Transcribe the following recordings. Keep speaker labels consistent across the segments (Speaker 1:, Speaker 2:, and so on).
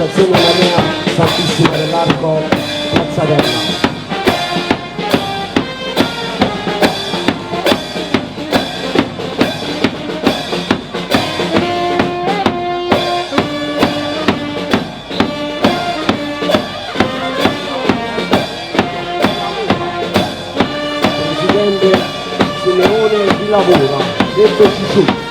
Speaker 1: Associazione Maria Santissima dell'Arco Piazzatella. Presidente Simeone Di Lavora, detto Cicciù.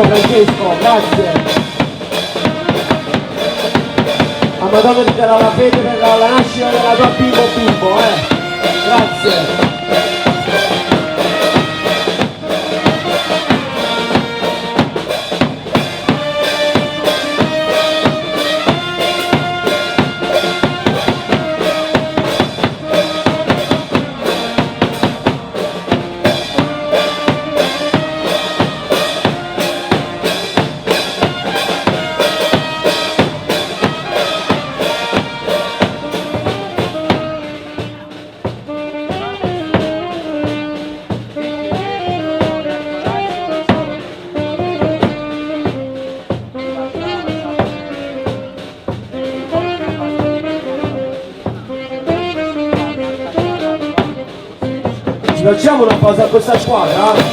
Speaker 1: Benissimo Francesco, grazie. La Madonna ti darà la fede per la nascita della tua bimbo bimbo, eh. Grazie. Ci facciamo una pausa a questa squadra?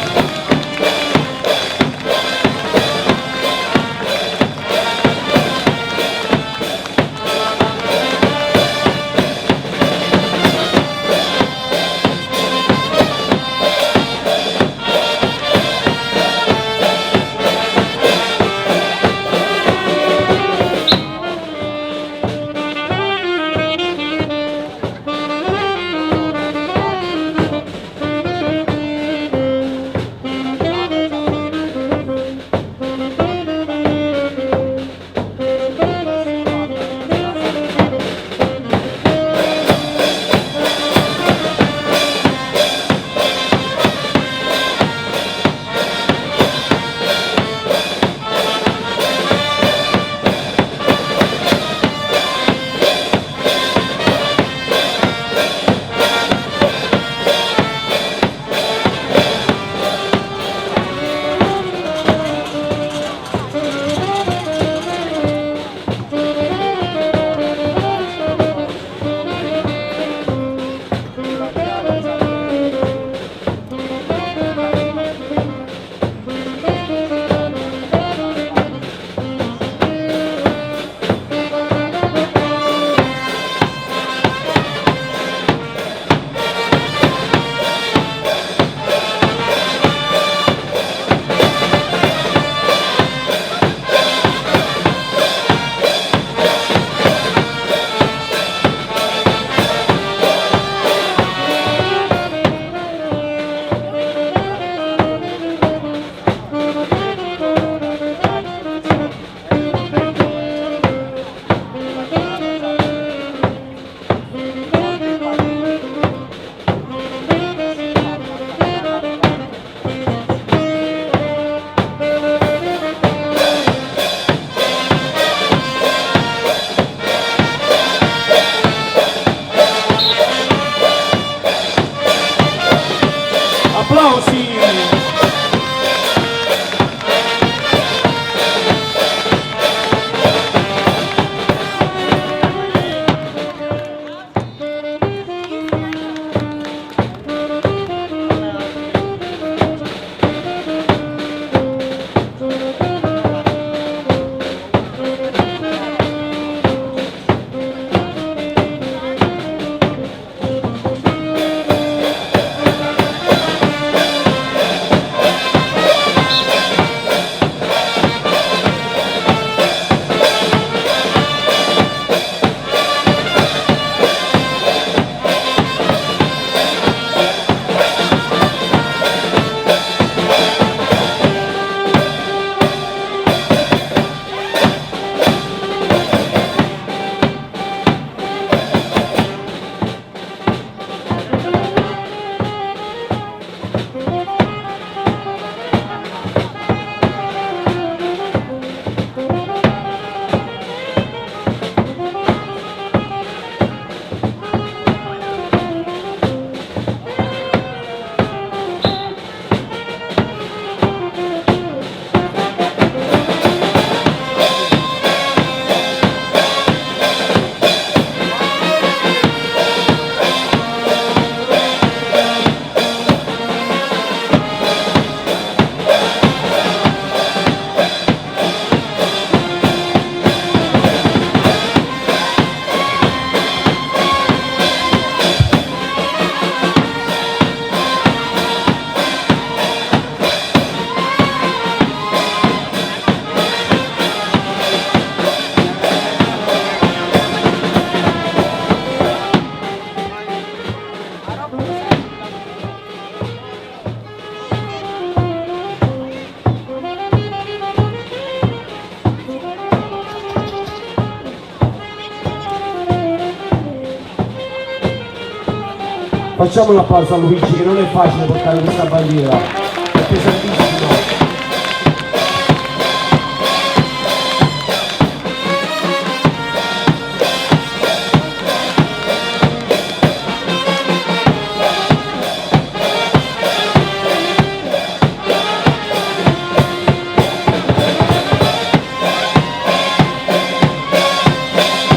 Speaker 1: Facciamo un applauso a Luigi che non è facile portare questa bandiera, è pesantissima.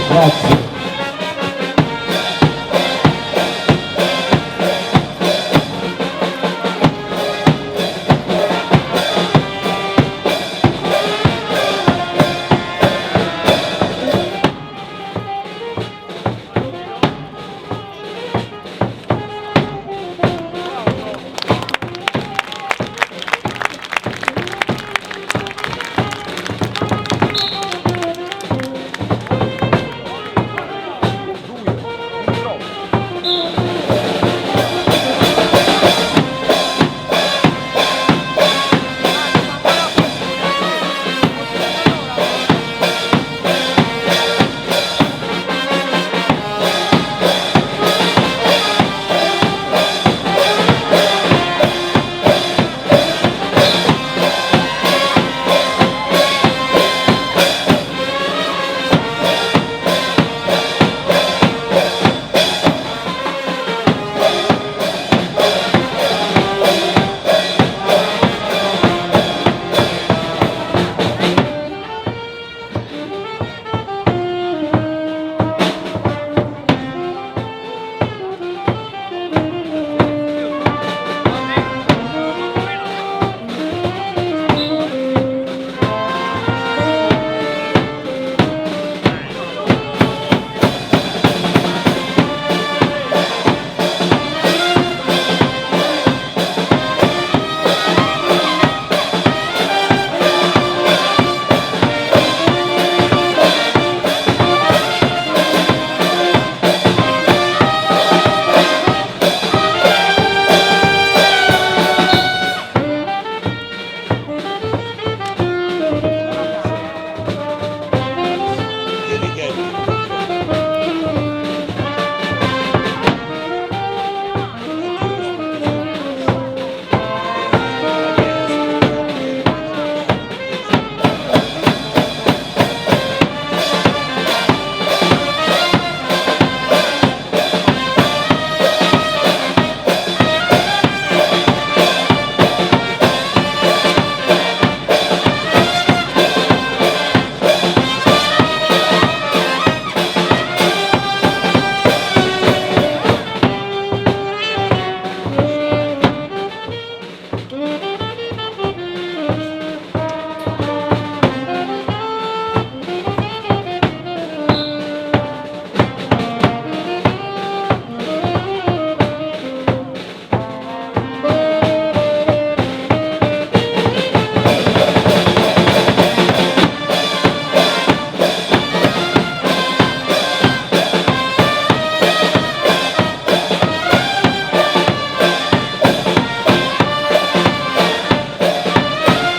Speaker 1: Grazie.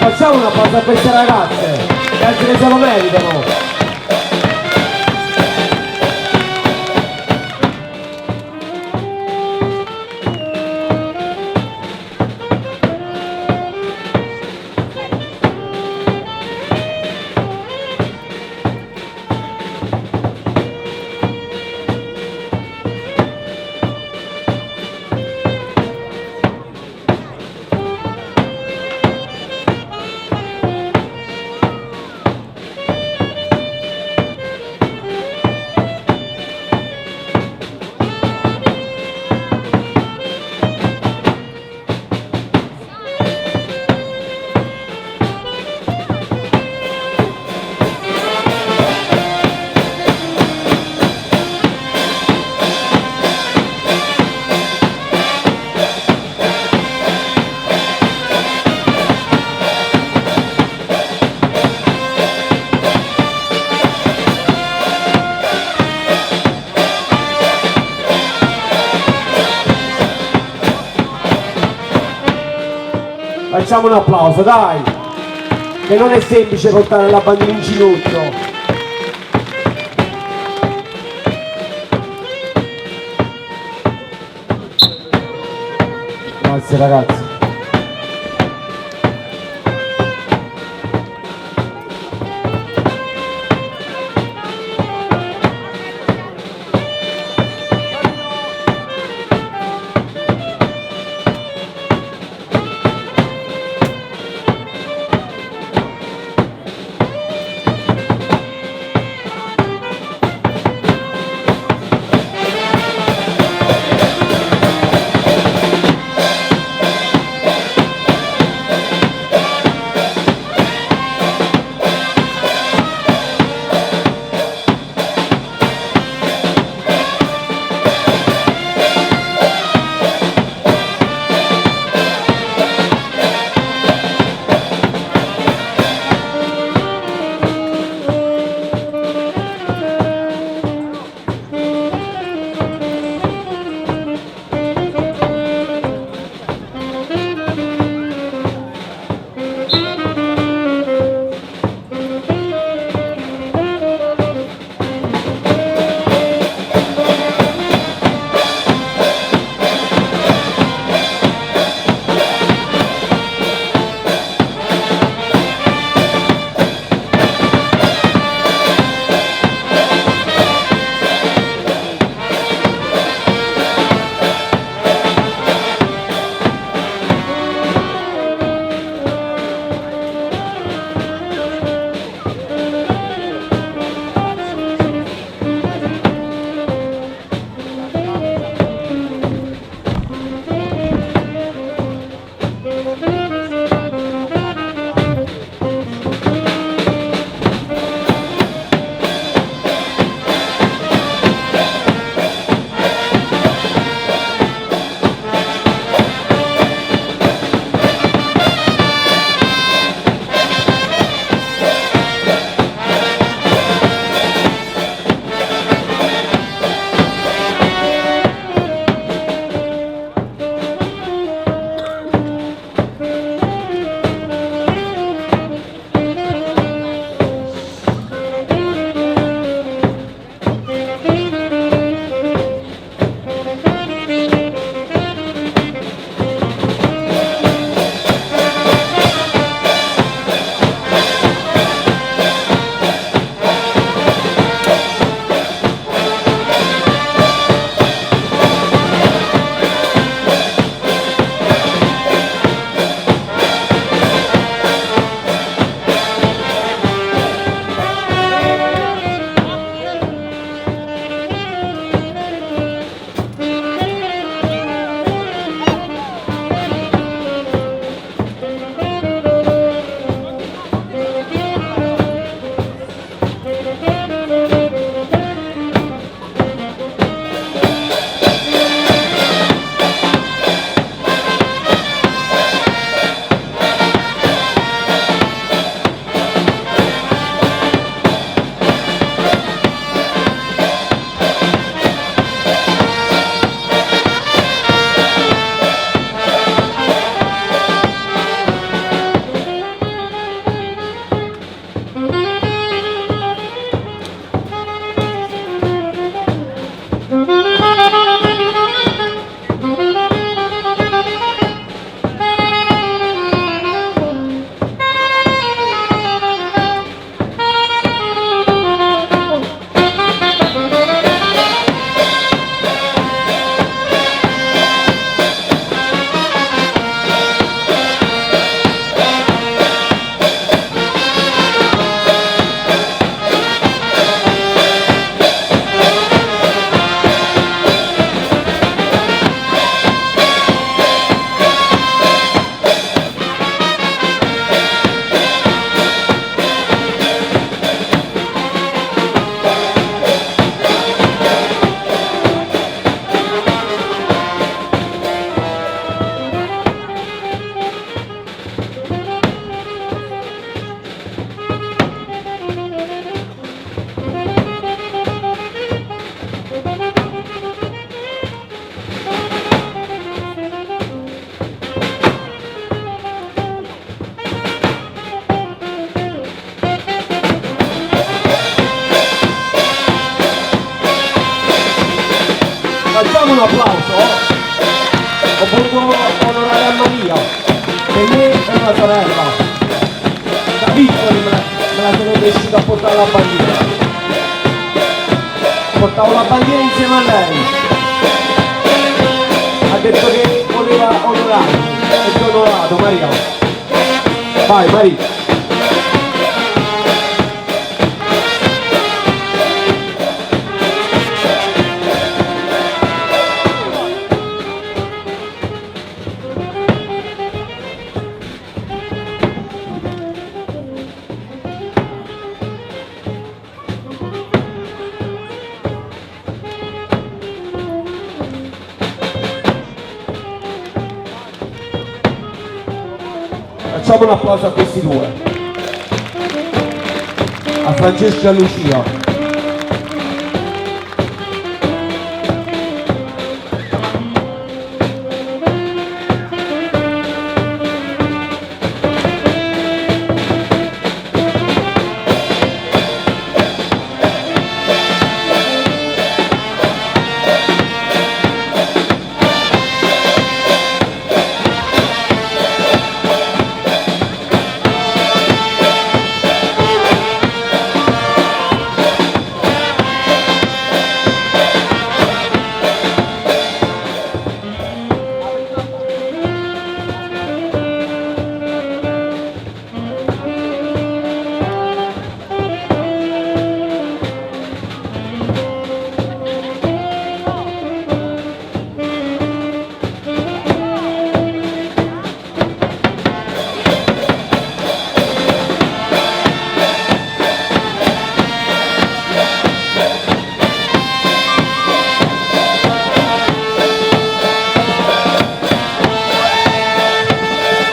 Speaker 1: Facciamo un applauso a queste ragazze, grazie che se lo meritano. Facciamo un applauso, dai! Che non è semplice portare la bandiera in ginocchio. Ragazzi. Facciamo un applauso. Ho voluto onorare a Maria, per me è una sorella. Da piccoli me la, me la sono cresciuta a portare la bandiera. Portavo la bandiera insieme a lei. Ha detto che voleva onorarmi e ti ho onorato Maria. Vai Maria. Facciamo un applauso a questi due. A Francesco e a Lucia.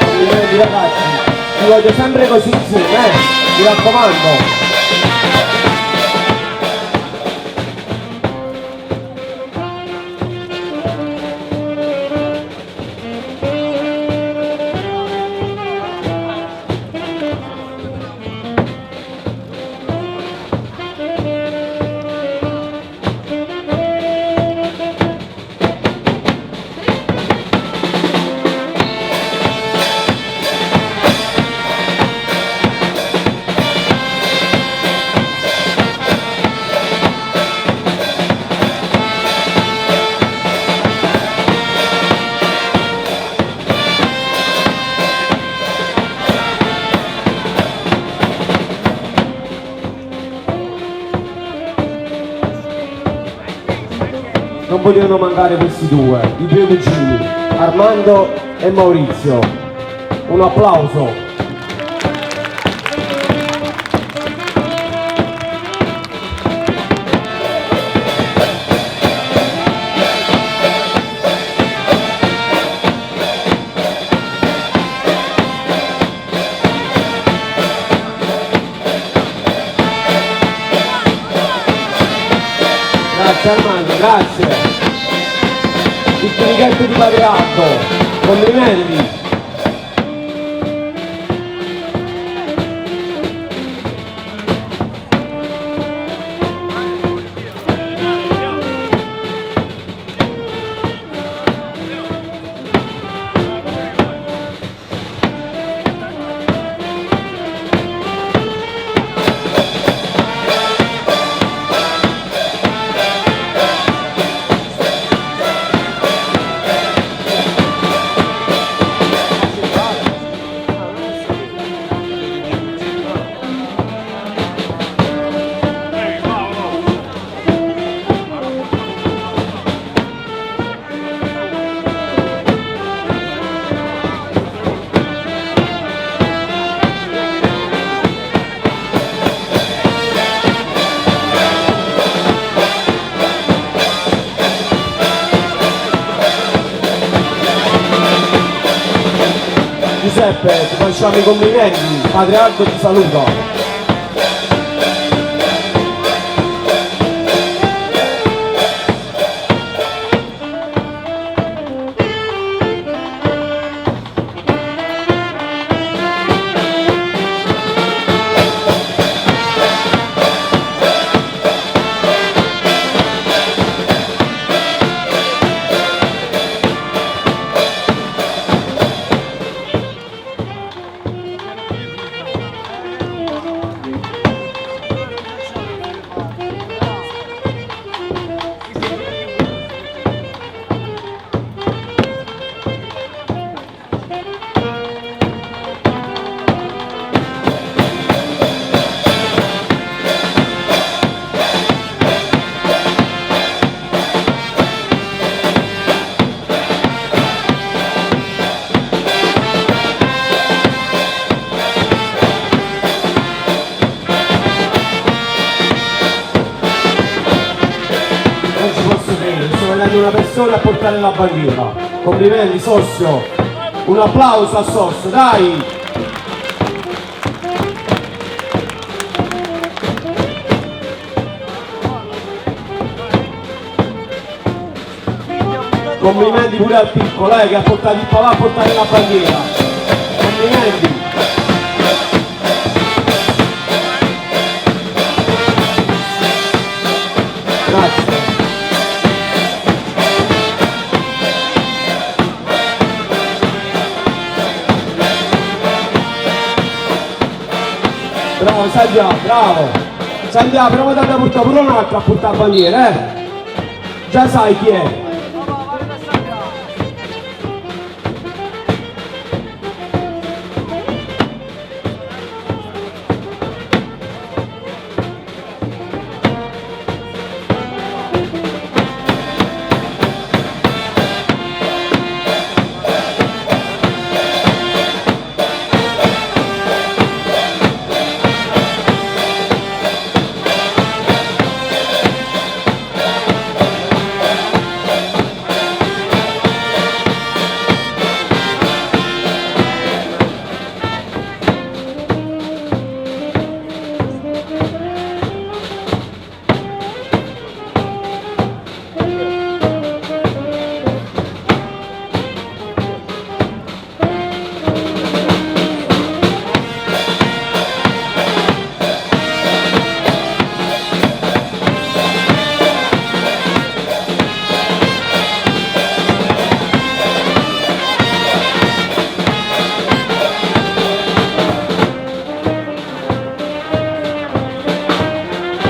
Speaker 1: Complimenti ragazzi, vi voglio sempre così insieme, eh? Mi raccomando. Non potevano mancare questi due, i due cugini, Armando e Maurizio. Un applauso. Grazie Armando, grazie. Il chierichetto di Padre Aldo, complimenti. Giuseppe, ti facciamo i complimenti, Padre Aldo ti saluta. Prende una persona a portare la bandiera. Complimenti Sossio. Un applauso a Sossio, dai! Complimenti pure al piccolo che ha portato il papà a portare la bandiera. Complimenti. Grazie. Bravo Santiago, bravo. Santiago, prova ad andare a portare pure un altro a portare la bandiera, eh. Già sai chi è.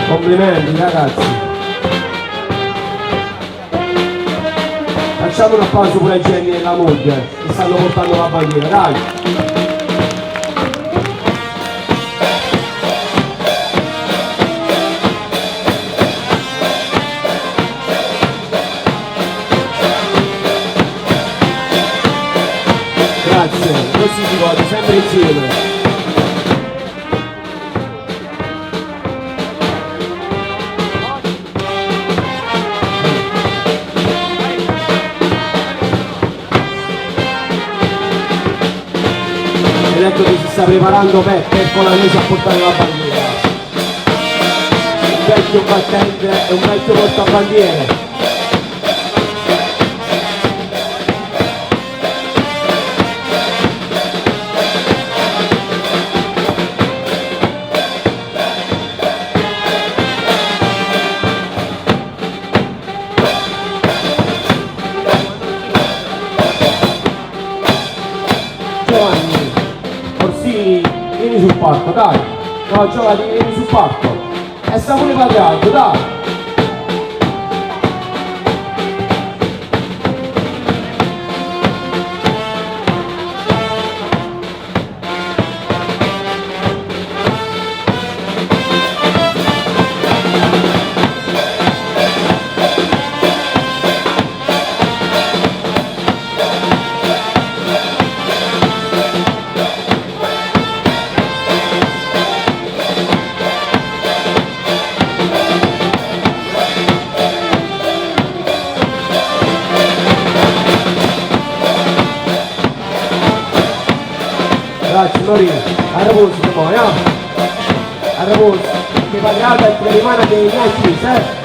Speaker 1: Complimenti ragazzi. Facciamo un applauso pure a Jenny e la moglie che stanno portando la bandiera, dai! Grazie, così si gode sempre insieme. Ed ecco che si sta preparando Peppe Ercolanese a portare la bandiera. Un vecchio battente e un vecchio portabandiere. Giovanni Orsini, vieni sul palco, dai. No, Giovanni, vieni sul palco. E sta pure parlando, dai. Grazie Norina, a reposo poi, no? A reposo, che padre Albert rimane dei miei chiesa, eh?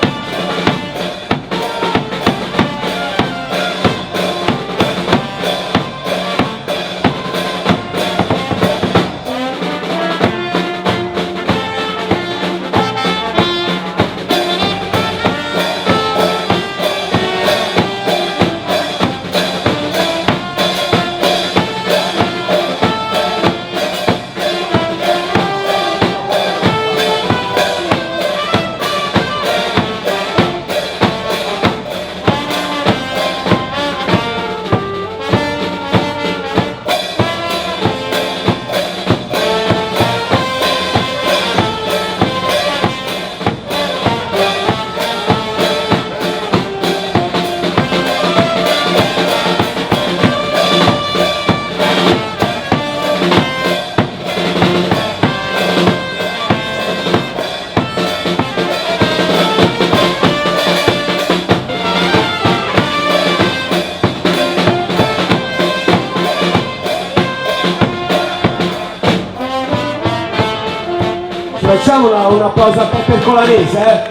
Speaker 1: Facciamo un applauso a Peppe Ercolanese, eh?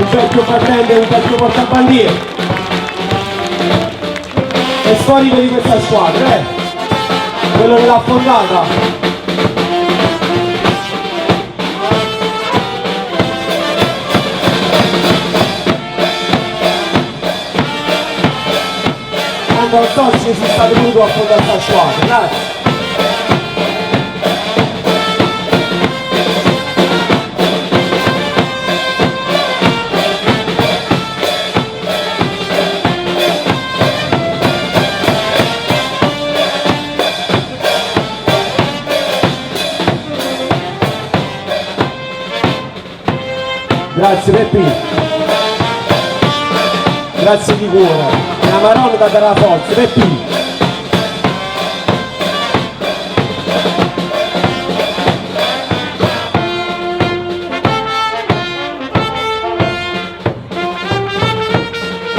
Speaker 1: Un vecchio battente e un vecchio portabandiera. È storico di questa squadra, eh? Quello che l'ha fondata. Quando non so se sei stato venuto a fondare questa squadra, grazie. Grazie Peppi. Grazie di cuore. La Maronna ti darà forza, Peppi.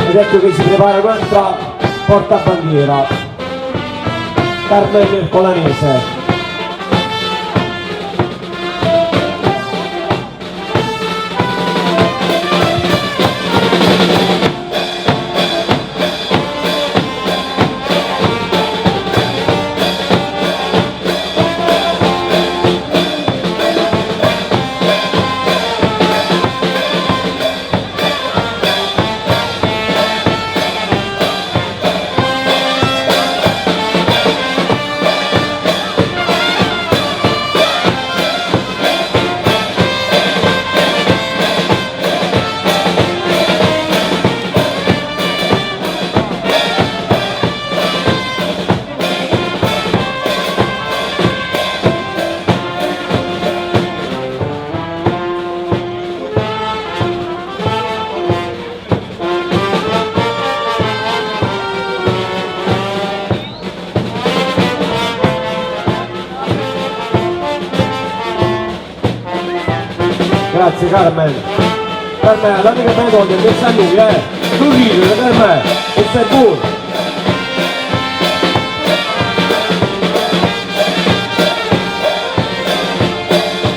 Speaker 1: Ed ecco che si prepara un'altra portabandiera. Carmen Ercolanese. Grazie Carmen. Carmen, la che me toglie, pensa a lui, eh. Tu ridi, Carmen, e stai buono.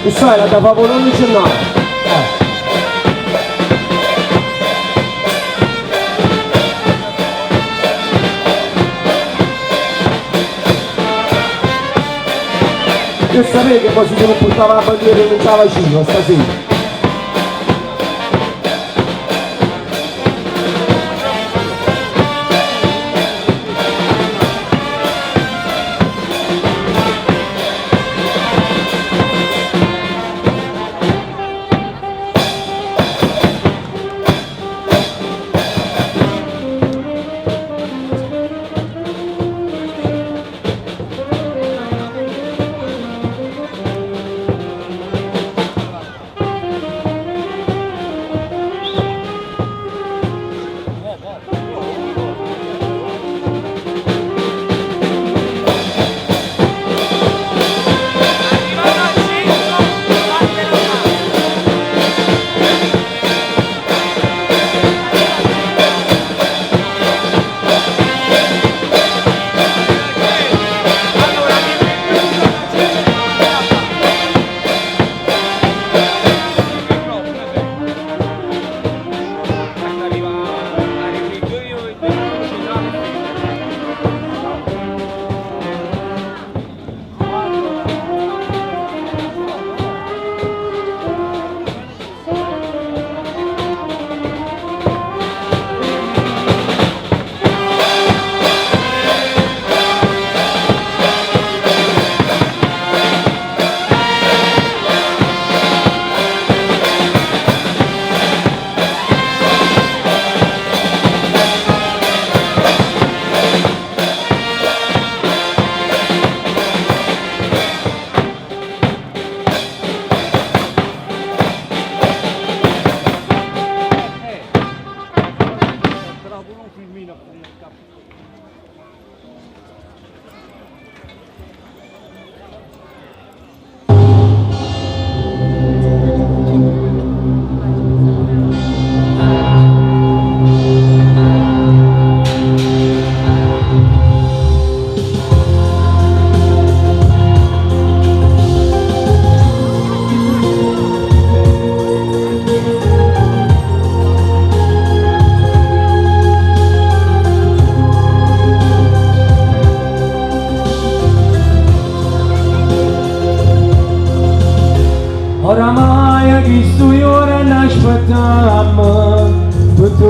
Speaker 1: Tu sai, la da favore non c'è mai. Io sapevo che poi si portava la bandiera e non ce la faceva stasera.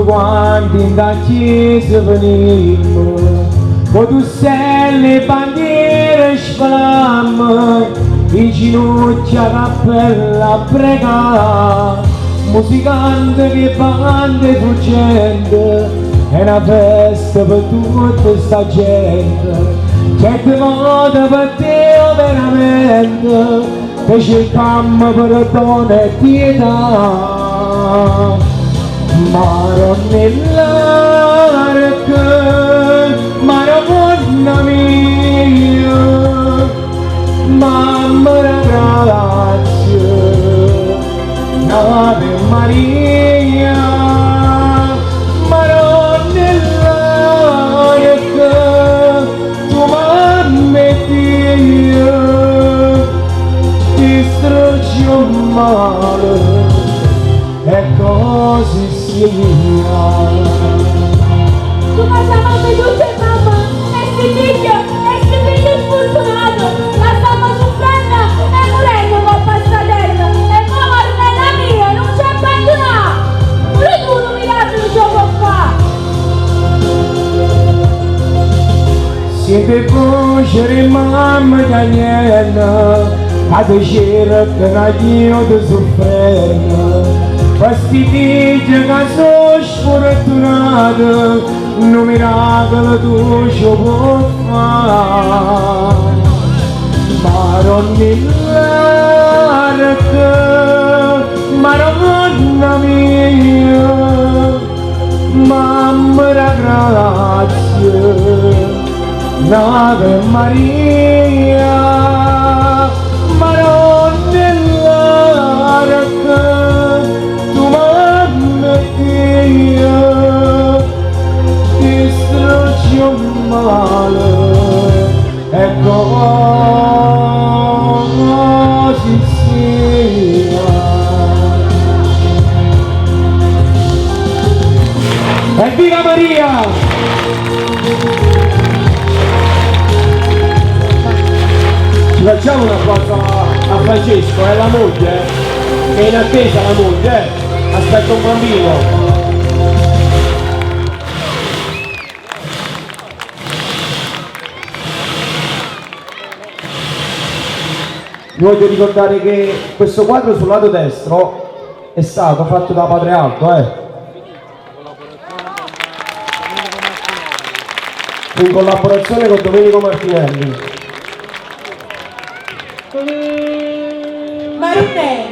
Speaker 1: Tutte quante 'int' 'a chiesa venimmo, co' tusselle e bandiere sfilammo, in ginocchio 'a cappella a pregà, musicante ch' 'e bande 'e Frugente, è na festa pe' tutta 'sta gente, ch'è devota pe' te overamente, te cercammo perdono e pietà. Maronna 'e ll'Arche, Maronna mia, Mamma d' 'a Grazia, Ave Maria, Maronna 'e ll'Arche, tu mamma 'e Dio, distruggi 'o male e così sia.
Speaker 2: Tu ca si' 'a mamma 'e tutt' 'e mamme, e 'sti figlie, e 'sti figlie sfurtunate, ca stanno suffrenno e murenno 'ncopp' a 'sta terra, e mo Marunnella mia, nun ce abbandunà! Pure tu nu miracolo ce 'o può fà!
Speaker 1: Siente 'e voce d' 'e mamme chiagnenno ca te cercano aiuto suffrenno pe' 'sti figlie ca so' sfurtunate nu miracolo tu ce 'o può fà Maronna 'e ll'Arche Maronna mia Mamma d' 'a Grazia, Ave Maria, Maronna 'e ll'Arche, tu mamma 'e Dio, distruggi 'o male e così sia. Evviva Maria! Ci facciamo un applauso a Francesco e alla moglie, che è in attesa la moglie, aspetta un bambino. Vi voglio ricordare che questo quadro sul lato destro è stato fatto da Padre Aldo, eh. In collaborazione con Domenico Martinelli.
Speaker 2: Marunnè,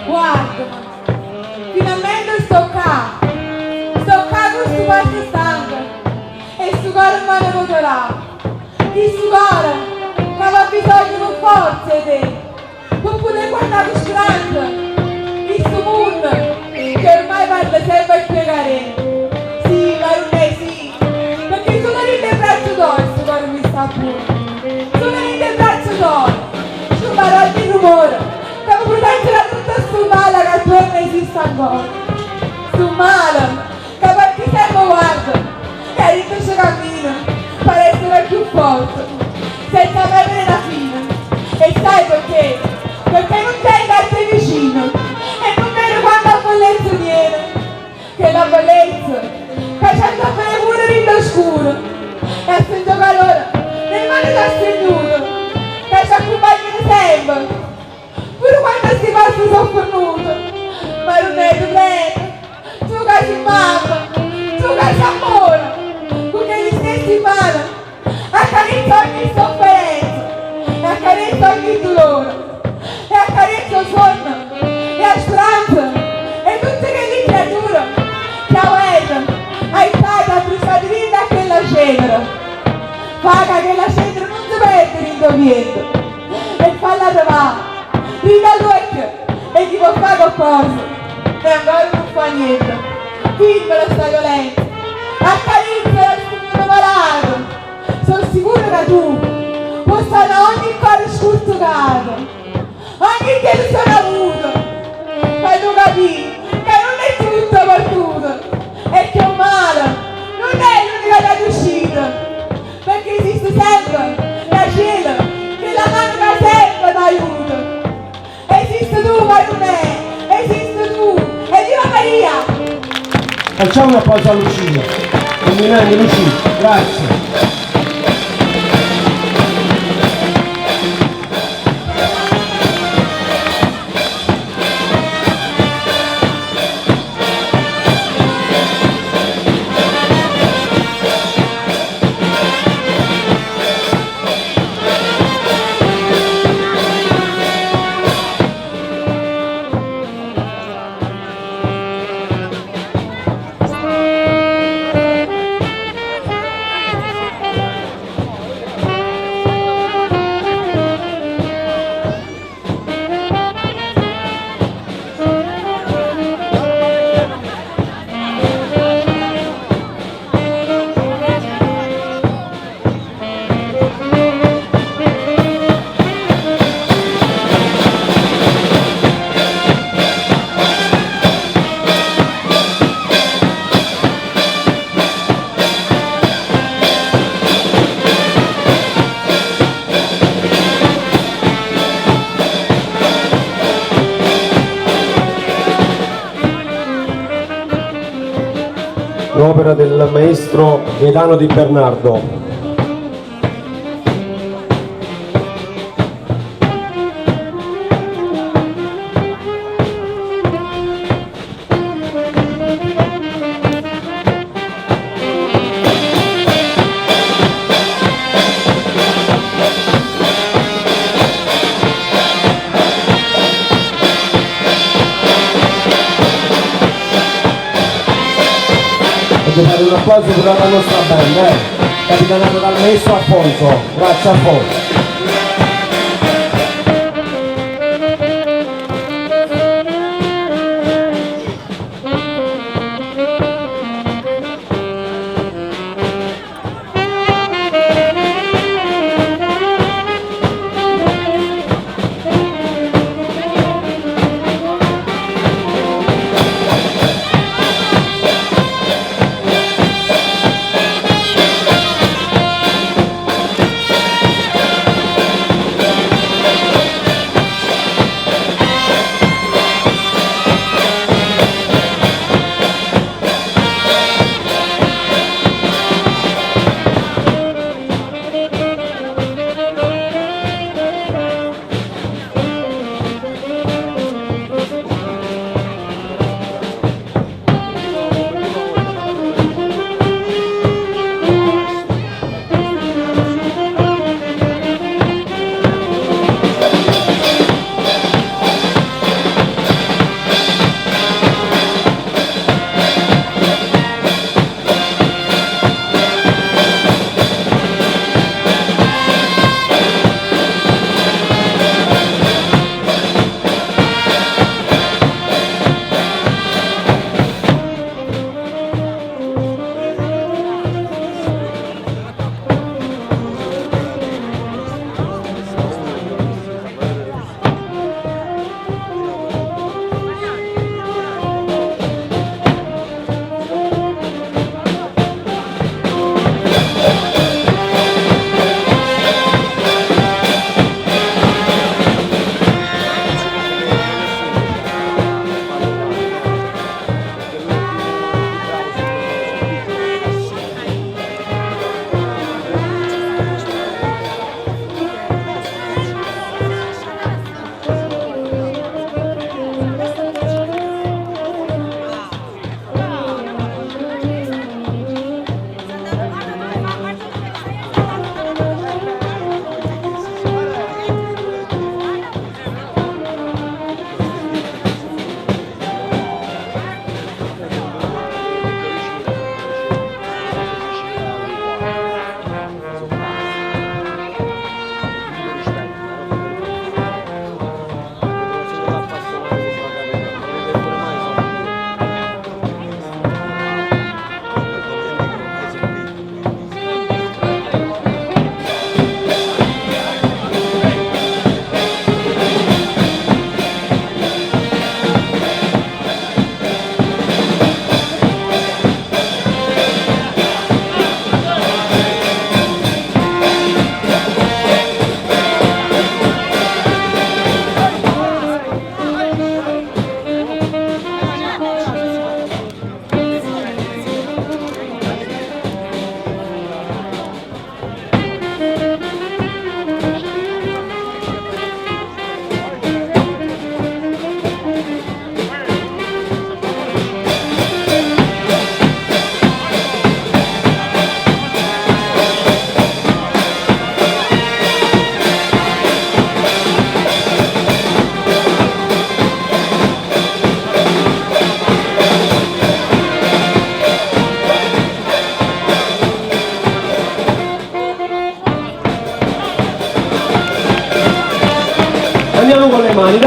Speaker 2: guardame, finalmente sto ccà, sto ccà cu stu passo stanco e stu core mmano p' te dà, chistu core ca ava bisogno pe forza 'e te, pe putè guardà cu speranza chistu munno che ormai parla sempe cchiù 'e carè. Sì, Marunnè, sì, pecchè sulo dint' 'e braccia toje stu core mi sta buono, sulo dint' 'e braccia toje scumpare ogni rumore ca me protegge da tutto stu male ca attuorno esiste ancora, stu male ca per chi sempe guarda e 'a dinto ce cammina pare essere cchiù forte senza mai vedè na fine e sai pecchè? Pecchè nun tengo a te vicino e nun vedo quanta bellezza tiene chella bellezza ca ce adda vedè pure dint' 'o scuro e a sentì 'o calore d' 'e mane c'ha strignuto ca ce accumpagnano sempe Pure quanno sti passe so' fernute, Marunnè te prego, tu ca si' mamma, tu ca si' ammore, cu chelli stessi mane accarezza ogni sofferenza e accarezza ogni dulore e accarezza 'o suonno e 'a speranza 'e tutte chelli criature che 'a guerra ha ittato e abbruciato dint' a chella cenere. Fa ca chella cenere nun se perde dint' 'o viento. E falla arrevà dint' 'a ll'uocchie 'e chi vò fà coccosa e ancora nun fa niente. Firmala 'sta violenza, accarizzala 'stu munno malato. So' sicura ca tu può sanà ogni core scurtucato, ogni delusione avuta. Fai tu capì ca nun è tutto perduto e che 'o male nun è l'unica via d'uscita. Pecché esiste sempe da cielo chella mano ca sempe t'aiuta. Esiste tu, Marunnè, esiste tu. Evviva Maria!
Speaker 1: Facciamo un applauso a Lucia. Complimenti Lucia, grazie. L'opera del maestro Gaetano Di Bernardo. Voglio fare un applauso per la nostra band, eh? Capitanato dal maestro Alfonso. Grazie Alfonso.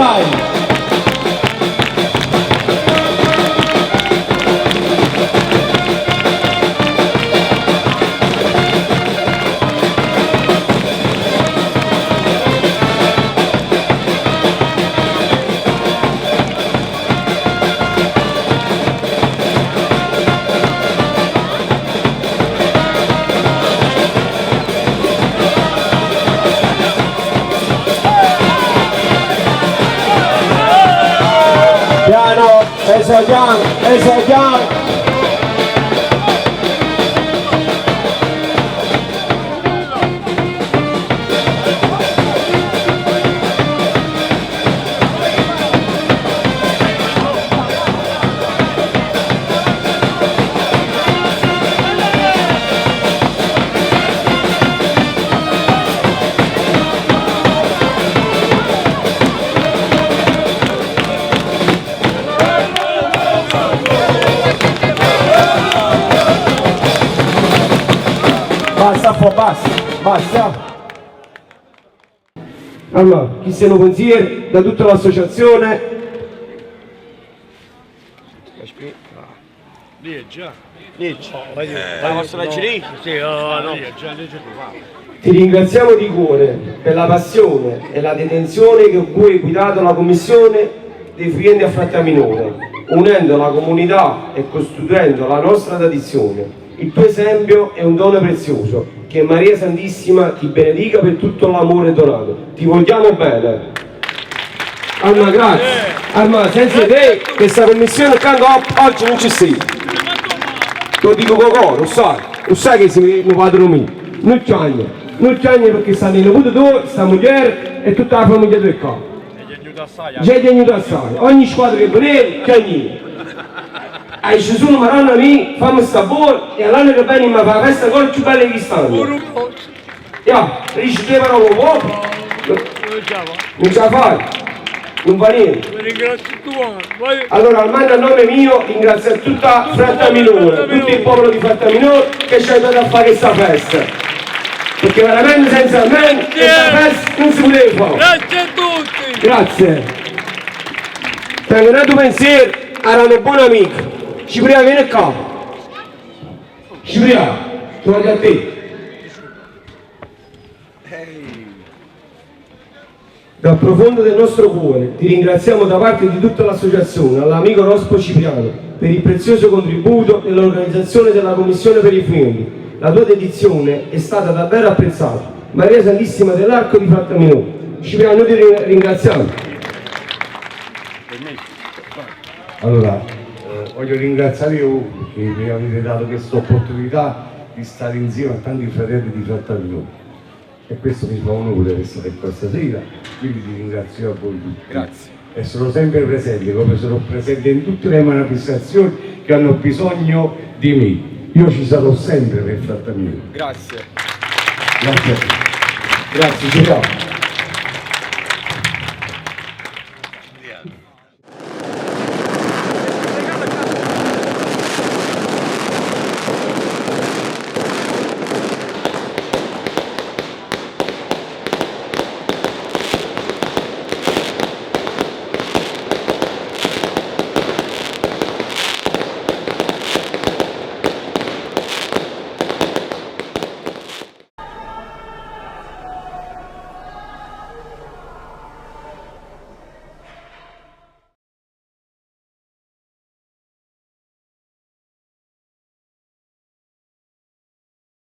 Speaker 1: Dai! Piano, esaggiamo, esaggiamo. Basta, basta, basta. Allora, chi se lo pensiero da tutta l'associazione. Ti ringraziamo di cuore per la passione e la detenzione con cui hai guidato la commissione dei Fujenti a Frattaminore, unendo la comunità e costruendo la nostra tradizione. Il tuo esempio è un dono prezioso. Che Maria Santissima ti benedica per tutto l'amore donato. Ti vogliamo bene. Arma, grazie. Arma, senza te questa commissione accanto oggi non ci sei. Te lo dico con cuore, lo sai. Lo sai che sei un padre mio. Non c'hai. Non c'hai perché stanno in nipote tu, sta moglie e tutta la famiglia tua qua. Già ti aiuta assai. Ogni squadra che viene, c'è Hai ci sono maronna mia, fammi sta buono e all'anno che viene mi fa la festa ancora più bella di quest'anno. Ya, dici due parole poco? Non ce la fai? Non va niente. Allora, almeno a nome mio, ringrazio tutta Frattaminore, tutto il popolo di Frattaminore che ci ha aiutato a fare questa festa. Perché veramente senza me questa festa non si poteva fare.
Speaker 3: Grazie a tutti!
Speaker 1: Grazie. Tengo un altro pensiero, era un buon amico. Cipriano, vieni qua. Cipriano, torno a te. Dal profondo del nostro cuore ti ringraziamo da parte di tutta l'associazione, all'amico Rospo Cipriano, per il prezioso contributo nell'organizzazione della Commissione per i Fujenti. La tua dedizione è stata davvero apprezzata. Maria Santissima dell'Arco di Frattaminore. Cipriano, noi ti ringraziamo.
Speaker 4: Allora, voglio ringraziare voi perché mi avete dato questa opportunità di stare insieme a tanti fratelli di Frattaminore. E questo mi fa onore di essere qua stasera, quindi ti ringrazio a voi tutti.
Speaker 1: Grazie.
Speaker 4: E sono sempre presente, come sono presente in tutte le manifestazioni che hanno bisogno di me. Io ci sarò sempre per Frattaminore.
Speaker 1: Grazie.
Speaker 4: Grazie a tutti.
Speaker 1: Grazie, Cipriano.